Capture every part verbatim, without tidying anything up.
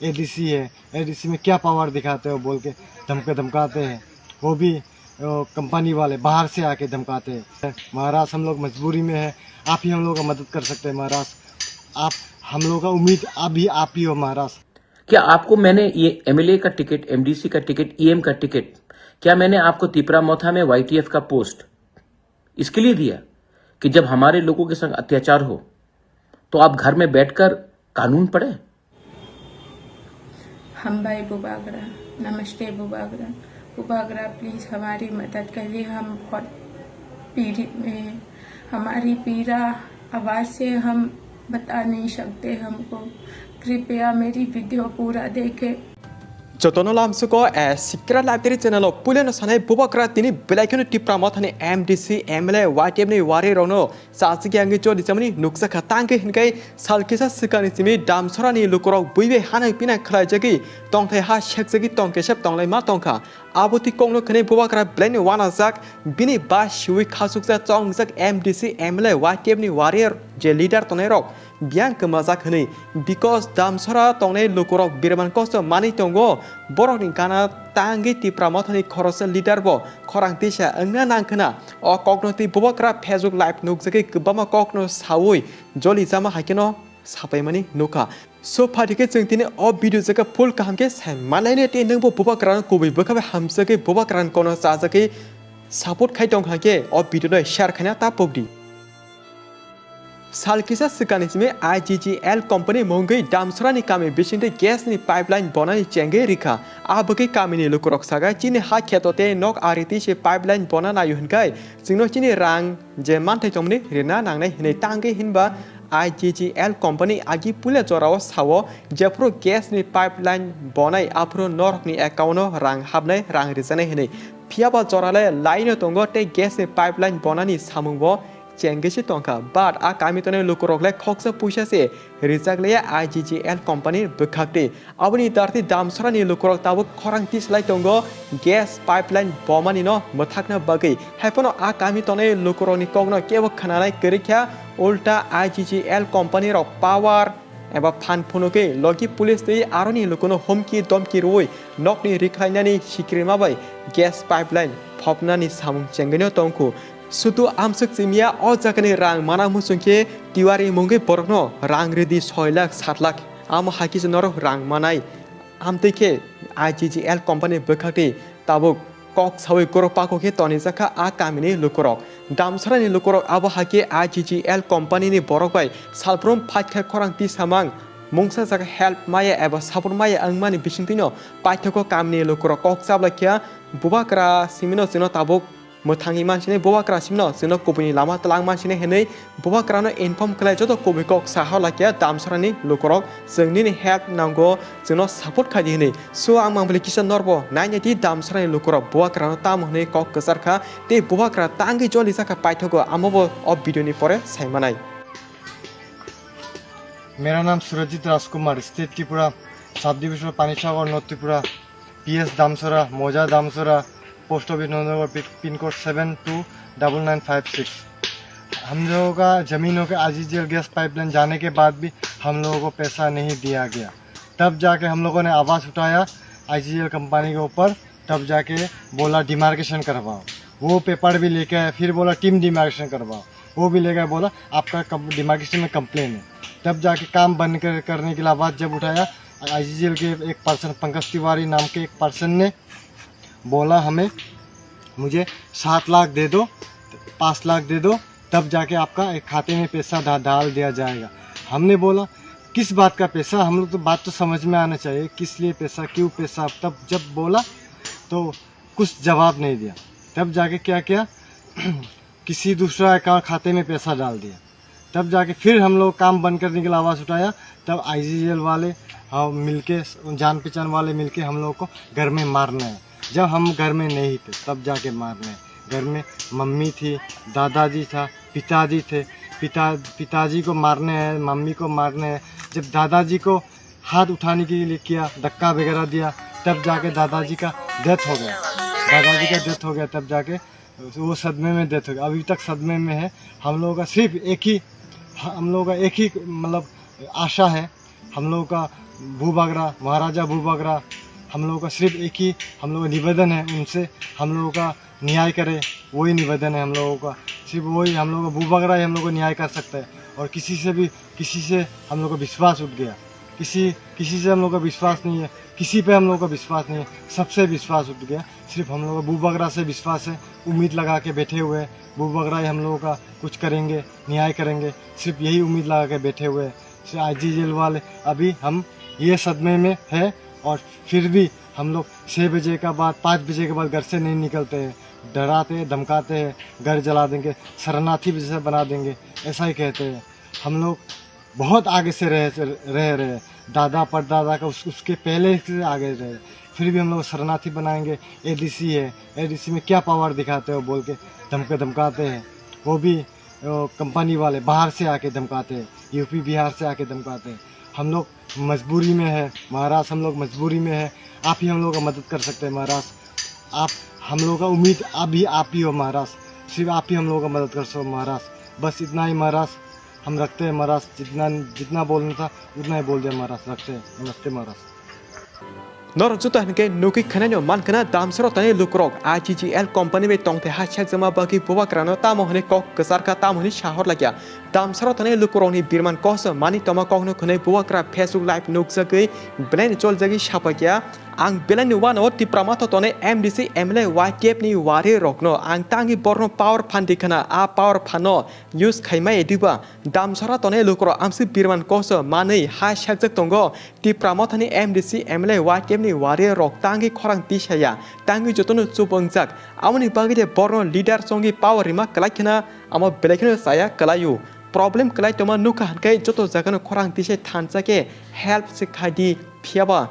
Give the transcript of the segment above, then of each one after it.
एडीसी है, एडीसी में क्या पावर दिखाते हो बोल के धमके धमकाते हैं। वो भी कंपनी वाले बाहर से आके धमकाते हैं। महाराज, हम लोग मजबूरी में है, आप ही हम लोग का मदद कर सकते हैं महाराज। आप हम लोगों का उम्मीद अभी आप ही हो महाराज। क्या आपको मैंने ये एमएलए का टिकट, एमडीसी का टिकट, ईएम का टिकट, क्या मैंने आपको तिपरा मोथा में वाईटीएफ का पोस्ट इसके लिए दिया कि जब हमारे लोगों के संग अत्याचार हो तो आप घर में बैठकर कानून पढ़े? हम भाई बुबागरा, नमस्ते बुबागरा। बुबागरा, प्लीज हमारी मदद करिए, हम बहुत पीड़ित में हैं। हमारी पीड़ा आवाज़ से हम बता नहीं सकते, हमको कृपया मेरी वीडियो पूरा देखें। Jotono lamsuko a sikra library channel o puilano sanai bubakra tini belai kheno Tipra mothani M D C, M L A, Y T F ni wari rokno chachigya wngwi choli chamani nukjakha. Tangkhe hinkai sal kisa swkangni simi Damsarani lukurok buibai hanang pinang khlaijagwi tongthai ha sekjagwi tongkesep tonglaima tongkha. Abo twi kokno khwnwi bubakra belaino wanajak, bini ba siwi khachuksa chongjak M D C, M L A, Y T F ni warrior je leader tongnai rok biyang kwmajak hwnwi, because Damsara tongnai lukurok birman kosto manwi tongo, borokni gana tangwi Tipra mothani khoroksa leader bo khorang tisa wngna nang khwna. O kokno twi bubakra Facebook live nukjagwi kwbangma kokno sawi jolijama hai kheno sapaimani nukha. So phatikhe chwng tini o video jaga full kaham khe sai manlaini tei nwngbo bubakrano kubui bwkha bai hamjagwi bubakrani kono chajagwi support khai tong hwnkhe o video no share khaina ta pokdi. Sal kisa swkangni simi I G G L company mungwi Damsarani kami bisingtwi gas ni pipeline bonani chengwi rikha. A bwkhe kamini lukurok saga chini ha kheto tei nok ari twi se pipeline bona naio hwnkhe chwngno chini rang je manthai tongmani rina nangnai hwnwi tangwi hinba I G G L company agi puila jorao sao jephuru gas ni pipeline bonai aphuru norokni account o rang habnai rang rijaknai hwnwi. Phiyaba jorale laino tongo tei gas ni pipeline bonani samungbo chengwi se tongkha, but a kami tongnai lukurok le khoksa puisa se rijak le I G G L company bwkhak twi. Aboni darti Damsarani lukurok tabuk khorang tislai tongo gas pipeline bomani no mwthakna bagwi. Haiphano a kami tongnai lukurokni kokno kebo khwnanai kwrwi kha, ulta I G G L company rok power eba phan phunugwi logi police twi aroni lukuno humki domki rwui nokni rikhlainani sikirma bai gas pipeline phopnani samung chengwino tongkhu. Sudu amswk chimiya o jagani rang mana muchung khe tiwari mungwi borokno rang ridi soi lakh sat lakh. Amo hai kisa norok rang manai. Amtwi khe I G G L company bwkhakni tabuk kok sawi goro pako khe tonijakha a kamini lukurok. Damsarani lukurok abo hai khe I G G L company ni borok bai salbrum phaikha khorang tisamang mungsa jaga help maya eba support maya wngmani bisingtwino paithago kamini lukurok kok chablaikha bubakra simino chwngno tabuk mwthangwi mansinai bubakra simno chwngno kubuini lama twlang mansinai hwnwi bubakrano inform khlai joto kubui kok saha laikya Damsarani lukurok chwng nini help nango chwngno support khaidi hwnwi. So ang mangpili kisa norbo nainai di Damsarani lukurok bubakrano tamo hwnwi kok kwcharkha tei bubakra tangwi joli jakha paithago amobo o video ni pore saimanai. मेरा नाम सुरजीत राजकुमार, state Tripura, sub division Panisagar, north Tripura, PS Damsara, मोजा Damsara, post office Nandanagar, pin code seven two double nine five six. हम लोगों का ज़मीनों के आईजीजीएल gas pipeline जाने के बाद भी हम लोगों को पैसा नहीं दिया गया। तब जाके हम लोगों ने आवाज़ उठाया आईजीजीएल कंपनी के ऊपर, तब जाके बोला डिमार्केशन करवाओ। वो पेपर भी लेके आया, फिर बोला टीम डिमार्केशन करवाओ, वो भी लेके आया, बोला आपका डिमार्केशन में कंप्लेन है। तब जाके काम बंद कर, करने के लिए आवाज़ जब उठाया आईजीजीएल के एक पर्सन, पंकज तिवारी नाम के एक पर्सन ने बोला हमें, मुझे सात लाख दे दो, पाँच लाख दे दो, तब जाके आपका एक खाते में पैसा डा-, डाल दिया जाएगा। हमने बोला किस बात का पैसा, हम लोग तो बात तो समझ में आना चाहिए, किस लिए पैसा, क्यों पैसा। तब जब बोला तो कुछ जवाब नहीं दिया। तब जाके क्या किया, किसी दूसरा अकाउंट, खाते में पैसा डाल दिया। तब जाके फिर हम लोग काम बंद करने के लिए आवाज़ उठाया। तब आईजीजीएल वाले, हाँ, मिलके, जान पहचान वाले मिलके हम लोग को घर में मारने हैं। जब हम घर में नहीं थे तब जाके मारने हैं। घर में मम्मी थी, दादाजी था, पिताजी थे। पिता पिताजी को मारने हैं, मम्मी को मारने हैं। जब दादाजी को हाथ उठाने के लिए किया, धक्का वगैरह दिया, तब जाके दादाजी का डेथ हो गया। दादाजी का डेथ हो गया, तब जाके वो सदमे में डेथ हो गया। अभी तक सदमे में है। हम लोगों का सिर्फ एक ही, हम लोगों का एक ही मतलब आशा है, हम लोगों का बुबागरा, महाराजा बुबागरा, हम लोगों का सिर्फ एक ही हम लोगों का निवेदन है उनसे, हम लोगों का न्याय करे, वही निवेदन है हम लोगों का। सिर्फ वही हम लोगों का बुबागरा ही हम लोगों को न्याय कर सकता है। और किसी से भी, किसी से हम लोग का विश्वास उठ गया। किसी किसी से हम लोग का विश्वास नहीं है, किसी पे हम लोग का विश्वास नहीं है, सबसे विश्वास उठ गया। सिर्फ हम लोग का बुबागरा से विश्वास है, उम्मीद लगा के बैठे हुए हैं, बुबागरा ही हम लोगों का कुछ करेंगे, न्याय करेंगे, सिर्फ यही उम्मीद लगा के बैठे हुए हैं। सिर्फ आईजी जेल वाले, अभी हम ये सदमे में है और फिर भी हम लोग छः बजे का बाद, पाँच बजे के बाद घर से नहीं निकलते हैं, डराते हैं, धमकाते हैं, घर जला देंगे, शरणार्थी जैसे बना देंगे, ऐसा ही कहते हैं। हम लोग बहुत आगे से रह रह रहे हैं, दादा परदादा का उस, उसके पहले से आगे रहे। फिर भी हम लोग शरणार्थी बनाएंगे। एडीसी है, एडीसी में क्या पावर दिखाते हो बोल के धमके धमकाते हैं। वो भी कंपनी वाले बाहर से आके धमकाते हैं, यूपी बिहार से आके धमकाते हैं। हम लोग मजबूरी में है महाराज, हम लोग मजबूरी में है। आप ही हम लोग का मदद कर सकते हैं महाराज। आप हम लोगों का उम्मीद अभी आप ही हो महाराज, सिर्फ आप ही हम लोगों का मदद कर सको महाराज। बस इतना ही महाराज, हम रखते हैं महाराज। जितना जितना बोलना था उतना ही बोल दिया महाराज। रखते हैं। नमस्ते महाराज। Norok joto hinkhe nugwi khwnaino mankha na damsoro tonwi lukurok I G G L company bai tongthai ha sekjakma bagwi bubagrano tamo hwnwi kok kwcharkha, tamo hwnwi sahor laikha. Damsoro tonwi lukurokni birman koso mani toma kokno khwnwi bubagra Facebook live nukjagwi belaino choljagwi sapaikha, "Ang belaino uanao Tipra Motha tonwi M D C, M L A, Y T F ni wari rokno ang tangwi borno power phan di khwna, a power phano use khaimai diba?" Damsora tonwi lukurok amswk birman koso manwi ha sekjak tongo. Tipra Mothani M D C, M L A, Y T F ni wari rok tangwi khorang tisaya, tangwi jotono chup wngjak. Amoni bagwi de borno leader chongwi power rima kwlai kheno, amo belai kheno chaya kwlaio. Problem kwlai tongma nukha hinkhe joto jagano khorang tisai thansa khe help se khai di, phiyaba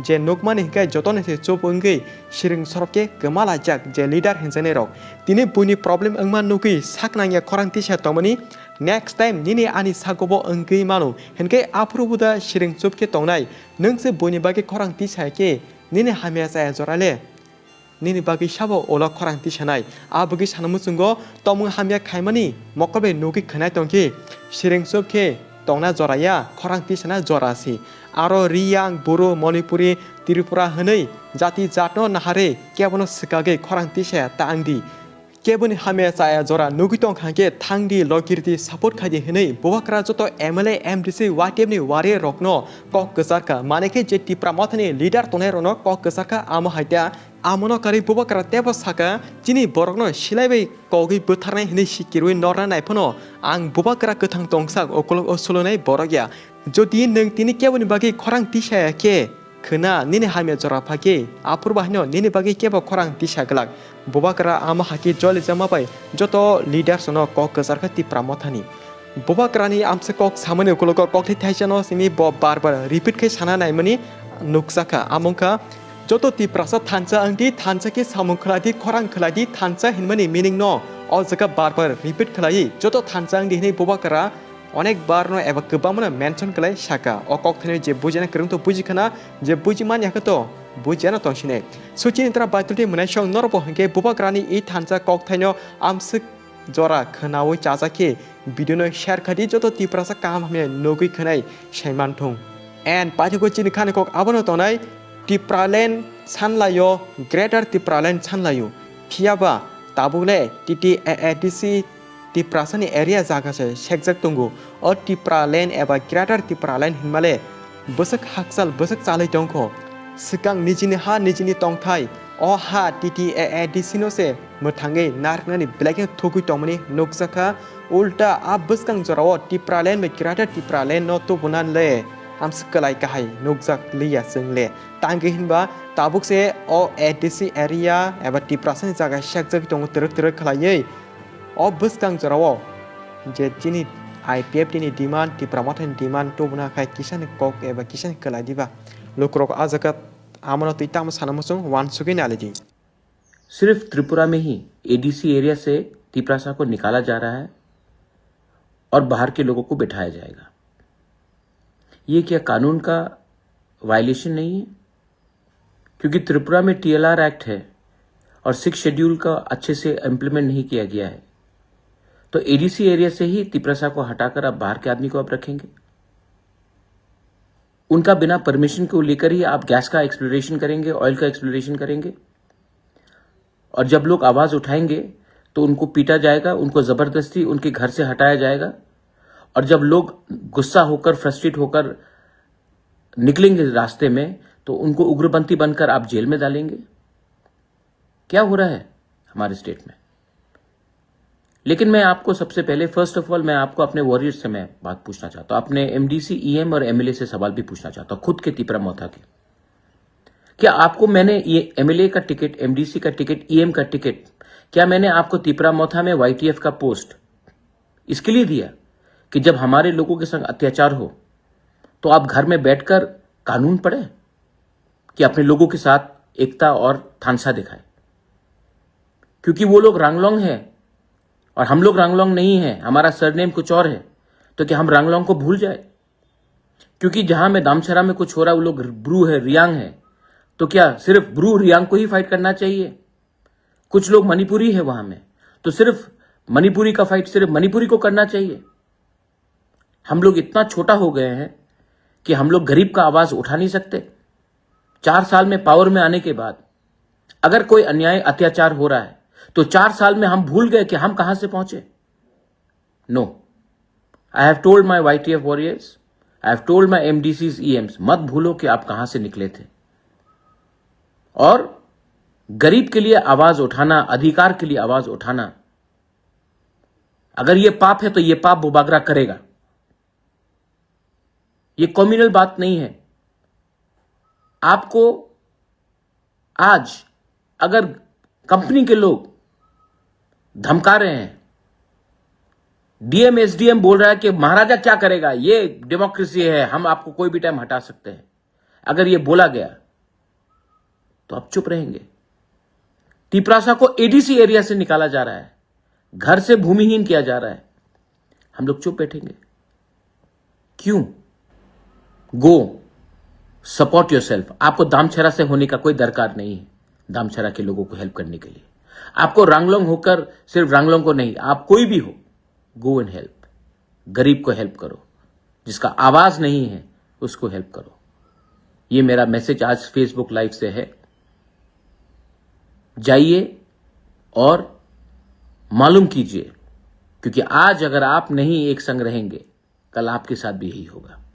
je nukmani hinkhe jotono se chup wngwi siring sorok khe kwma laijak je leader hinjaknai rok. Tini buini problem wngma nugwi sak nangya khorang tisa tongmani, next time nini ani sagobo wngwi mano hinkhe aphuru buda siring chup khe tongnai. Nwng se buini bagwi khorang tisa khe nini hamya chaya jora le? Nini bagwi sabo ulo khorang tisanai. A bagwi sana muchungo tomung hamya khaimani mokol bai nugwi khwnai tongkhe, siring chup khe tongna jora ya, khorang tisana jora se. Aro Riyang, Boro, Manipuri, Tripura hwnwi jati jatno naharwi kebono swkagwi khorang tisa ta wngdi. Keboni hamya chaya jora nugwi tongkha khe thangdi, logirdi, support khaidi hwnwi bubagra joto M L A, M D C, Y T F ni wari rokno kok kwcharkha. Mane khe je Tipra Mothani leader tongnai rokno kok kwcharkha, amo hai ta. Amono karwi bubagra tebo saka, "Chini borokno silai bai kogwi butharnai hwnwi sikirwi norna nai phano ang bubagra kwthang tongsak ukulok o sulonai borok ya." Jodi nwng tini keboni bagwi khorang tisaya khe khwna, nini hamya jora phakhe aphuru bahaino nini bagwi kebo khorang tisa glak. Bubagra amo hakhe jolijama bai joto leaders no kok kwcharkha Tipra Mothani. Bubagrani amsa kok samani ukulogo kokthai thaisano simi bo bar bar repeat khai sana naimani nukjakha. Amo wngkha, joto Tiprasa thansa wngdi, thansa khe samung khlaidi, khorang khlaidi, thansa hinmani meaning no o jaga bar bar repeat khlaiwi joto thansa wngdi hinwi bubagra onek bar no eba kwbangma no mention khlai saka. O kokthaino je bujina kwrwng to bujikhana, je bujimani yakhe to bujiyano tongsinai. Suchini tra Baitolti mwnaisong norokbo hinkhe bubagrani i thansa kokthaino amswk jora khwnaui chajak khe video no share khaidi, joto Tiprasa kaham hamya nugwi khwnai saimanthung. And paithago chini khani kok abono tongnai, Tipraland sanlaio, Greater Tipraland sanlaio. Phiyaba tabukle T T A A D C Tiprasani area jaga se sekjak tongo. O Tipraland eba Greater Tipraland hinmale bwswk hakchal bwswk chalwi tongkho. Swkang nijini ha nijini tongthai, o ha T T A A D C no se mwthangwi narwknani belai kheno thugwi tongmani nukjakha. Ulta a bwskang jorao Tipraland bai Greater Tipraland no tubuna le amswk kwlai kahai nukjak liya chwng le. Tangwi hinba tabuk se o A D C area eba Tiprasani jaga sekjagwi tongo twrwk twrwk khlaiwi. O bwskang jorao je chini I P F T ni demand, Tipra Mothani demand tubuna khai kisani kok eba kisani kwlai diba? Lukurok a jaga amono twi tamo sana muchung uansugwi nalidi. सिर्फ त्रिपुरा में ही ADC area से तिपरासा को निकाला जा रहा है और बाहर के लोगों को बैठाया जाएगा। ये क्या कानून का वायलेशन नहीं है? क्योंकि त्रिपुरा में टीएलआर एक्ट है और सिक्स शेड्यूल का अच्छे से इम्प्लीमेंट नहीं किया गया है, तो एडीसी एरिया से ही तिपरासा को हटाकर आप बाहर के आदमी को आप रखेंगे? उनका बिना परमिशन को लेकर ही आप गैस का एक्सप्लोरेशन करेंगे, ऑयल का एक्सप्लोरेशन करेंगे? और जब लोग आवाज उठाएंगे तो उनको पीटा जाएगा, उनको जबरदस्ती उनके घर से हटाया जाएगा। और जब लोग गुस्सा होकर, फ्रस्ट्रेट होकर निकलेंगे रास्ते में, तो उनको उग्रपंथी बनकर आप जेल में डालेंगे। क्या हो रहा है हमारे स्टेट में? लेकिन मैं आपको सबसे पहले, फर्स्ट ऑफ ऑल, मैं आपको अपने वॉरियर से मैं बात पूछना चाहता हूँ, अपने एमडीसी, ईएम और एमएलए से सवाल भी पूछना चाहता हूँ, खुद के तिपरा मोथा के। क्या आपको मैंने ये एमएलए का टिकट, एमडीसी का टिकट, ईएम का टिकट, क्या मैंने आपको तिपरा मोथा में वाईटीएफ का पोस्ट इसके लिए दिया कि जब हमारे लोगों के संग अत्याचार हो तो आप घर में बैठकर कानून पढ़ें, कि अपने लोगों के साथ एकता और थानसा दिखाएं? क्योंकि वो लोग रांगलोंग है और हम लोग रांगलोंग नहीं है, हमारा सरनेम कुछ और है, तो क्या हम रांगलोंग को भूल जाए? क्योंकि जहां में दामछरा में कुछ हो रहा है, वो लोग ब्रू है, रियांग है, तो क्या सिर्फ ब्रू रियांग को ही फाइट करना चाहिए? कुछ लोग मणिपुरी है वहां में, तो सिर्फ मणिपुरी का फाइट सिर्फ मणिपुरी को करना चाहिए? हम लोग इतना छोटा हो गए हैं कि हम लोग गरीब का आवाज उठा नहीं सकते। चार साल में पावर में आने के बाद अगर कोई अन्याय, अत्याचार हो रहा है, तो चार साल में हम भूल गए कि हम कहां से पहुंचे। No, I have told my YTF warriors, I have told my एमडीसीज, ईएम्स, मत भूलो कि आप कहां से निकले थे। और गरीब के लिए आवाज उठाना, अधिकार के लिए आवाज उठाना, अगर ये पाप है तो ये पाप बुबागरा करेगा। ये कम्युनल बात नहीं है। आपको आज अगर कंपनी के लोग धमका रहे हैं, डीएम एसडीएम बोल रहा है कि महाराजा क्या करेगा, ये डेमोक्रेसी है, हम आपको कोई भी टाइम हटा सकते हैं, अगर ये बोला गया तो आप चुप रहेंगे? तिपरासा को एडीसी एरिया से निकाला जा रहा है, घर से भूमिहीन किया जा रहा है, हम लोग चुप बैठेंगे? क्यों? गो सपोर्ट योरसेल्फ। आपको दामछरा से होने का कोई दरकार नहीं है दामछरा के लोगों को हेल्प करने के लिए। आपको रांगलोंग होकर सिर्फ रांगलोंग को नहीं, आप कोई भी हो, गो एंड हेल्प। गरीब को हेल्प करो, जिसका आवाज नहीं है उसको हेल्प करो। ये मेरा मैसेज आज फेसबुक लाइव से है। जाइए और मालूम कीजिए, क्योंकि आज अगर आप नहीं एक संग रहेंगे, कल आपके साथ भी यही होगा।